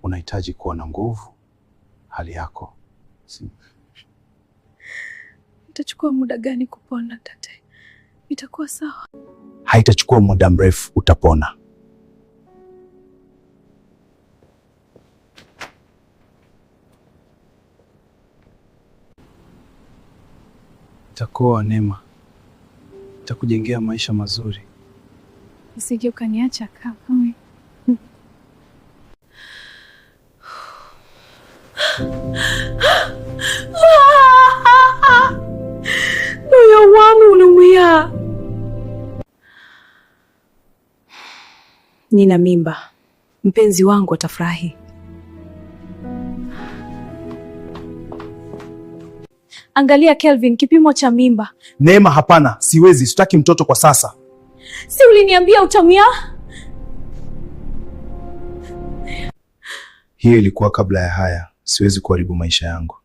Unahitaji kuwa na nguvu, hali yako si... Itachukua muda gani kupona tate? Itakuwa sawa? Haitachukua muda mrefu, utapona. Nitakuoa Neema, nitakujengea maisha mazuri. Usije ukaniacha kaka. Moyo wangu unaumia. Nina mimba, mpenzi wangu atafurahi. Angalia Kelvin, kipimo cha mimba. Neema, hapana, siwezi, sitaki mtoto kwa sasa. Si uliniambia utamia? Hiyo ilikuwa kabla ya haya. Siwezi kuharibu maisha yangu.